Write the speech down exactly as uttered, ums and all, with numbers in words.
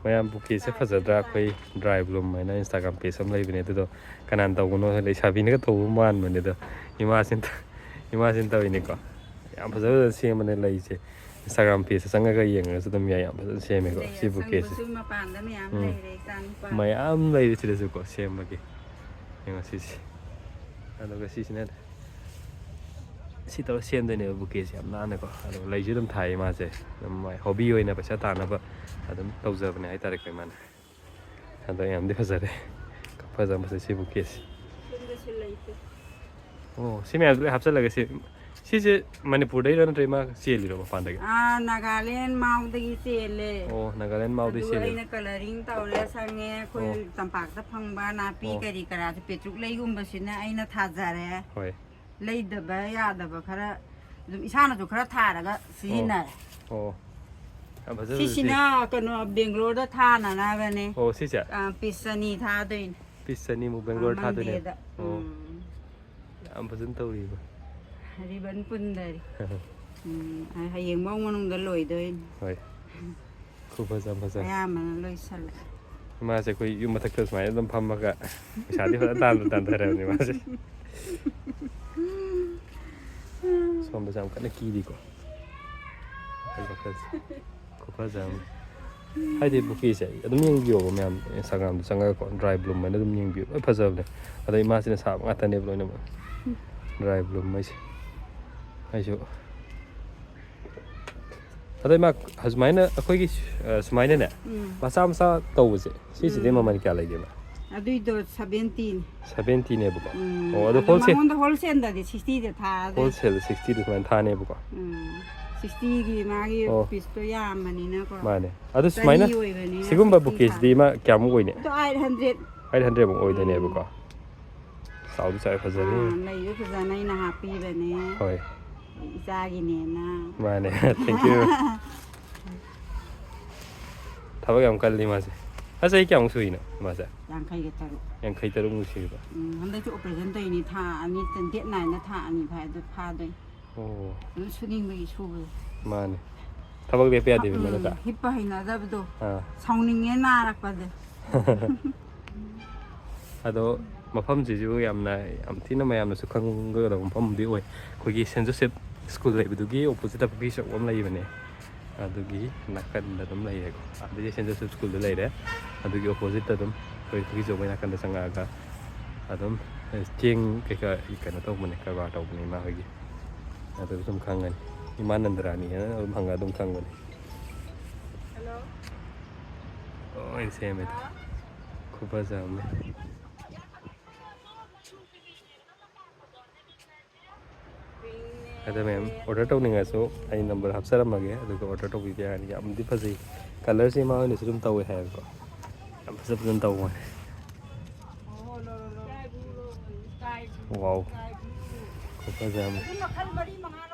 ꯃꯌꯥꯝ, ꯕꯨꯀꯦꯁꯦ ꯐꯖꯗ꯭ꯔꯥ? ꯑꯩꯈꯣꯏ dry bloom ꯍꯥꯏꯅ ꯏꯟꯁꯇꯥꯒ꯭ꯔꯥꯝ ꯄꯦꯖ ꯑꯃ ꯂꯩꯕꯅꯦ, ꯑꯗꯨꯗꯣ ꯀꯅꯥꯅ ꯇꯧꯕꯅꯣ? ꯂꯩꯁꯥꯕꯤꯅꯒ ꯇꯧꯕ ꯃꯥꯟꯕꯅꯦ, ꯑꯗꯣ ꯏꯃꯥꯁꯤꯅ ꯏꯃꯥꯁꯤꯅ ꯇꯧꯔꯤꯅꯤꯀꯣ꯫ ꯌꯥꯝ ꯐꯖ ꯐꯖꯅ ꯁꯦꯝꯕꯅꯦ ꯂꯩꯁꯦ꯫ ꯏꯟꯁꯇꯥꯒ꯭ꯔꯥꯝ ꯄꯦꯖꯇ ꯆꯪꯉꯒ ꯌꯦꯡꯉꯒꯁꯨ ꯑꯗꯨꯝ ꯌꯥꯏ, ꯌꯥꯝ ꯐꯖꯅ ꯁꯦꯝꯃꯦꯀꯣ ꯁꯤ ꯕꯨꯀꯦꯁꯦ꯫ ꯃꯄꯥꯟꯗ ꯃꯌꯥꯝ ꯎꯝ꯫ ꯂꯩꯔꯦ, ꯏꯆꯥꯅꯨꯄꯥ꯫ ꯃꯌꯥꯝ ꯂꯩꯔꯦ ꯁꯤꯗꯁꯨꯀꯣ ꯁꯦꯝꯕꯒꯤ꯫ ꯌꯦꯡꯉꯣ ꯁꯤꯁꯦ꯫ ꯑꯗꯨꯒ ꯁꯤꯁꯤꯅ ꯁꯤ ꯇꯧꯔ ꯁꯦꯝꯗꯣꯏꯅꯦꯕ ꯕꯨꯀꯦꯁꯦ ꯌꯥꯝ ꯅꯥꯟꯅꯀꯣ꯫ ꯑꯗꯨꯒ ꯂꯩꯁꯨ ꯑꯗꯨꯝ ꯊꯥꯏ ꯃꯥꯁꯦ꯫ ꯑꯗꯨꯝ ꯃꯥꯏ ꯍꯣꯕꯤ ꯑꯣꯏꯅ ꯄꯩꯁꯥ ꯇꯥꯟꯅꯕ ꯑꯗꯨꯝ ꯇꯧꯖꯕꯅꯦ ꯍꯥꯏꯇꯥꯔꯦꯀꯣ ꯏꯃꯥꯅ꯫ ꯑꯗꯣ ꯌꯥꯝꯗꯤ ꯐꯖꯔꯦ꯫ ꯐꯖ ꯐꯖ ꯁꯤ ꯕꯨꯀꯦꯁꯦ꯫ ꯌꯨꯝꯗꯁꯨ ꯂꯩꯇꯦ꯫ ꯑꯣ, ꯁꯤ ꯃꯌꯥꯝꯁꯦ ꯂꯣꯏ ꯍꯥꯞꯆꯤꯜꯂꯒ ꯁꯤ, ꯁꯤꯁꯦ ꯃꯅꯤꯄꯨꯔꯗꯩꯔꯣ ꯅꯠꯇ꯭ꯔꯒ ꯏꯃꯥ ꯆꯦꯜꯂꯤꯔꯣ ꯃꯄꯥꯟꯗꯒꯤ? ꯑꯥ, ꯅꯥꯒꯥꯂꯦꯟ ꯃꯥꯎꯗꯒꯤ ꯆꯦꯜꯂꯦ꯫ ꯑꯣ, ꯅꯥꯒꯥꯂꯦꯟ ꯃꯥꯎꯗꯩ ꯑꯗꯨꯒ ꯆꯦꯜꯂꯤꯔꯣ? ꯑꯩꯅ ꯀꯂꯔꯤꯡ ꯇꯧꯔꯦ, ꯁꯪꯉꯦ꯫ ꯑꯩꯈꯣꯏ ꯑꯣ꯫ ꯇꯝꯄꯥꯛꯇ ꯐꯪꯕ ꯅꯥꯄꯤ ꯑꯣ꯫ ꯀꯔꯤ ꯀꯔꯥꯁꯦ, ꯄꯦꯇ꯭ꯔꯨꯛ ꯂꯩꯒꯨꯝꯕꯁꯤꯅ ꯑꯩꯅ ꯊꯥꯖꯔꯦ꯫ ꯍꯣꯏ꯫ ꯂꯩꯗꯕ ꯌꯥꯗꯕ ꯈꯔ ꯑꯗꯨꯝ ꯏꯁꯥꯅꯁꯨ ꯈꯔ ꯊꯥꯔꯒ ꯁꯤꯖꯤꯟꯅꯔꯦ꯫ ꯑꯣ꯫ ꯌꯥꯝ ꯐꯖ ꯐꯖ ꯁꯤꯁꯤꯅ ꯁꯦꯝ-, ꯀꯩꯅꯣ, ꯕꯦꯡꯒ꯭ꯂꯣꯔꯗ ꯊꯥꯅꯅꯕꯅꯦ꯫ ꯑꯣ, ꯁꯤꯁꯦ? ꯑꯥ, ꯄꯤꯁ ꯑꯅꯤ ꯊꯥꯗꯣꯏꯅꯦ꯫ ꯄꯤꯁ ꯑꯅꯤꯃꯨꯛ ꯕꯦꯡꯒ꯭ꯂꯣꯔ ꯑꯥ, ꯊꯥꯗꯣꯏꯅꯦꯕ? ꯃꯟꯗꯦꯗ꯫ ꯑꯣ꯫ ꯎꯝ꯫ ꯌꯥꯝ ꯐꯖꯅ ꯇꯧꯔꯤꯕ꯫ ꯔꯤꯕꯟ ꯄꯨꯟꯗꯔꯤ꯫ ꯎꯝ, ꯍꯌꯦꯡ ꯃꯑꯣꯡ ꯃꯅꯨꯡꯗ ꯂꯣꯏꯗꯣꯏꯅꯤ꯫ ꯍꯣꯏ꯫ ꯈꯨꯐꯖ ꯑꯃ ꯐꯖꯔꯦ꯫ ꯑꯌꯥꯝꯕꯅ ꯂꯣꯏꯁꯜꯂꯦ꯫ ꯏꯃꯥꯁꯦ ꯑꯩꯈꯣꯏ ꯌꯨꯝ ꯃꯊꯛꯇ ꯁꯨꯃꯥꯏꯅ ꯑꯗꯨꯝ ꯐꯝꯃꯒ ꯄꯩꯁꯥꯗꯤ ꯐꯖꯅ ꯇꯥꯟꯕ ꯇꯥꯟꯊꯔꯕꯅꯤ ꯃꯥꯁꯦ꯫ ꯁꯣꯝꯗꯁꯨ ꯌꯥꯝ ꯀꯟꯅ ꯀꯤꯔꯤꯀꯣ꯫ ꯃꯈꯜ ꯃꯈꯜꯁꯦ꯫ ꯈꯨꯐꯖ ꯑꯃ꯫ ꯍꯥꯏꯗꯤ ꯕꯨꯀꯦꯁꯦ ꯑꯗꯨꯝ ꯌꯦꯡꯕꯤꯌꯣꯕ ꯃꯌꯥꯝ, ꯏꯟꯁꯇꯥꯒ꯭ꯔꯥꯝꯗ ꯆꯪꯉꯒꯀꯣ, ꯗ꯭ꯔꯥꯏ ꯕ꯭ꯂꯨꯝ ꯍꯥꯏꯅ ꯑꯗꯨꯝ ꯌꯦꯡꯕꯤꯌꯨ, ꯂꯣꯏ ꯐꯖꯕꯅꯦ꯫ ꯑꯗꯣ ꯏꯃꯥꯁꯤꯅ ꯁꯥꯕ ꯉꯥꯛꯇꯅꯦꯕ ꯂꯣꯏꯅꯃꯛ꯫ ꯗ꯭ꯔꯥꯏ ꯕ꯭ꯂꯨꯝ ꯍꯥꯏꯁꯦ꯫ ꯑꯩꯁꯨ ꯑꯗꯩ ꯃꯥ ꯁꯨꯃꯥꯏꯅ ꯑꯩꯈꯣꯏꯒꯤ, ꯑ, ꯁꯨꯃꯥꯏꯅꯅꯦ, ꯎꯝ꯫ ꯃꯆꯥ ꯃꯆꯥ ꯇꯧꯕꯁꯦ, ꯁꯤꯁꯤꯗꯤ ꯎꯝ꯫ ꯃꯃꯜ ꯀꯌꯥ ꯂꯩꯒꯦꯕ? ꯑꯗꯨꯏꯗꯣ ꯁꯚꯦꯟꯇꯤꯅꯤ꯫ ꯁꯚꯦꯟꯇꯤꯅꯦꯕꯀꯣ? ꯎꯝ꯫ ꯑꯣ, ꯑꯗꯣ ꯑꯗꯣ ꯍꯣꯜꯁꯦꯜ, ꯃꯉꯣꯟꯗ ꯍꯣꯜꯁꯦꯜꯗꯗꯤ ꯁꯤꯛꯁꯇꯤꯗ ꯊꯥꯗꯣꯏꯅꯤ꯫ ꯍꯣꯜꯁꯦꯜꯗ ꯁꯤꯛꯁꯇꯤꯗ ꯁꯨꯃꯥꯏꯅ ꯊꯥꯅꯦꯕꯀꯣ? ꯎꯝ꯫ ꯁꯤꯛꯁꯇꯤꯒꯤ ꯃꯥꯒꯤ ꯑꯣ꯫ ꯄꯤꯁꯇꯣ ꯌꯥꯝꯕꯅꯤꯅꯀꯣ꯫ ꯃꯥꯅꯦ꯫ ꯑꯗꯨ ꯆꯅꯤ ꯁꯨꯃꯥꯏꯅ, ꯑꯣꯏꯕꯅꯤꯅ ꯁꯤꯒꯨꯝꯕ ꯁꯤꯛꯁꯇꯤ ꯕꯨꯀꯦꯁꯤꯗꯤ ꯊꯥ꯫ ꯏꯃꯥ ꯀꯌꯥꯃꯨꯛ ꯑꯣꯏꯅꯤ? ꯑꯗꯣ ꯑꯩꯠ ꯍꯟꯗ꯭ꯔꯦꯠ꯫ ꯑꯩꯠ ꯍꯟꯗ꯭ꯔꯦꯠꯃꯨꯛ ꯑꯣꯏꯗꯣꯏꯅꯦꯕꯀꯣ? ꯎꯝ꯫ ꯆꯥꯎꯗꯤ ꯆꯥꯎꯋꯦ, ꯐꯖꯔꯦ꯫ ꯑꯥ, ꯂꯩꯁꯨ ꯐꯖꯅ ꯑꯩꯅ ꯍꯥꯞꯄꯤꯕꯅꯦ꯫ ꯍꯣꯏ꯫ ꯏꯆꯥꯒꯤꯅꯦꯅ꯫ ꯃꯥꯅꯦ꯫ Thank you꯫ ꯊꯕꯛ ꯌꯥꯝ ꯀꯜꯂꯤ ꯃꯥꯁꯦ꯫ ꯃꯥ ꯆꯍꯤ ꯀꯌꯥꯃꯨꯛ ꯁꯨꯔꯤꯅꯣ ꯃꯥꯁꯦ? ꯌꯥꯡꯈꯩꯒ ꯇꯔꯨꯛ꯫ ꯌꯥꯡꯈꯩ ꯇꯔꯨꯛꯃꯨꯛ ꯁꯨꯔꯤꯕ? ꯎꯝ, ꯍꯟꯗꯛꯁꯨ operation ꯇꯧꯔꯤꯅꯤ, ꯊꯥ ꯑꯅꯤ, date nineꯗ ꯊꯥ ꯑꯅꯤ ꯐꯥꯏ-, ꯑꯗꯨ ꯐꯥꯗꯣꯏꯅꯤ꯫ ꯑꯣ꯫ ꯑꯗꯨꯝ ꯁꯨꯅꯤꯡꯕꯒꯤ ꯁꯨꯕꯗꯣ꯫ ꯃꯥꯅꯦ꯫ ꯊꯕꯛ ꯂꯦꯞꯄ ꯌꯥꯗꯦꯕ ꯎꯝ, ꯃꯔꯛꯇ꯫ ꯍꯤꯞꯄ ꯍꯩꯅꯗꯕꯗꯣ꯫ ꯑꯥ꯫ ꯁꯥꯎꯅꯤꯡꯉꯦ ꯅꯥꯔꯛꯄꯁꯦ꯫ ꯑꯗꯣ ꯃꯐꯝꯁꯤꯁꯨ ꯌꯥꯝꯅ, ꯌꯥꯝ ꯊꯤꯅ ꯃꯌꯥꯝꯅꯁꯨ ꯈꯪꯒꯗꯕ ꯃꯐꯝꯗꯤ ꯑꯣꯏ꯫ ꯑꯩꯈꯣꯏꯒꯤ ꯁꯦꯟ ꯖꯣꯁꯦꯞ ꯁ꯭ꯀꯨꯜ ꯂꯩꯕꯗꯨꯒꯤ ꯑꯣꯄꯣꯖꯤꯠꯇ ꯄꯨꯈ꯭ꯔꯤ ꯑꯆꯧꯕ ꯑꯃ ꯂꯩꯕꯅꯦ꯫ ꯑꯗꯨꯒꯤ ꯅꯥꯀꯟꯗ ꯑꯗꯨꯝ ꯂꯩꯔꯦꯀꯣ꯫ ꯑꯗꯨꯗꯤ ꯁꯦꯟ ꯖꯣꯁꯦꯞ ꯁ꯭ꯀꯨꯜꯗ ꯂꯩꯔꯦ꯫ ꯑꯗꯨꯒꯤ ꯑꯣꯄꯣꯖꯤꯠꯇ ꯑꯗꯨꯝ ꯑꯩꯈꯣꯏ ꯄꯨꯈ꯭ꯔꯤ ꯑꯆꯧꯕꯒꯤ ꯅꯥꯀꯟꯗ ꯆꯪꯉꯛꯑꯒ ꯑꯗꯨꯝ ꯆꯦꯡ ꯀꯩꯀꯥ ꯀꯩꯅꯣ ꯇꯧꯕꯅꯦ, ꯀꯔꯕꯥꯔ ꯇꯧꯕꯅꯦ ꯏꯃꯥ ꯍꯣꯏꯒꯤ꯫ ꯑꯗꯨ ꯑꯗꯨꯝ ꯈꯪꯒꯅꯤ꯫ ꯏꯃꯥ ꯅꯟꯗꯔꯥꯅꯤ ꯍꯥꯏꯅ ꯑꯗꯨꯝ ꯍꯪꯉ ꯑꯗꯨꯝ ꯈꯪꯕꯅꯦ꯫ ꯍꯜꯂꯣ꯫ ꯂꯣꯏ ꯁꯦꯝꯃꯦ꯫ ꯈꯨꯐꯖ ꯑꯃꯅꯤ꯫ ꯑꯗ ꯃꯌꯥꯝ ꯑꯣꯔꯗꯔ ꯇꯧꯅꯤꯡꯉꯁꯨ ꯑꯩ ꯅꯝꯕꯔ ꯍꯥꯞꯆꯔꯝꯃꯒꯦ, ꯑꯗꯨꯒ ꯑꯣꯔꯗꯔ ꯇꯧꯕꯤꯕ ꯌꯥꯒꯅꯤ꯫ ꯌꯥꯝꯗꯤ ꯐꯖꯩ꯫ ꯀꯂꯔꯁꯦ ꯏꯃꯥ ꯍꯣꯏꯅꯁꯨ ꯑꯗꯨꯝ ꯇꯧꯋꯦ ꯍꯥꯏꯌꯦꯕꯀꯣ꯫ ꯌꯥꯝ ꯐꯖ ꯐꯖꯅ ꯇꯧꯕ ꯃꯥꯜꯂꯦ꯫ ꯋꯥꯎ꯫ ꯈꯨꯐꯖ ꯑꯃ꯫ ꯑꯗꯨꯝ ꯃꯈꯜ ꯃꯔꯤ ꯃꯉꯥ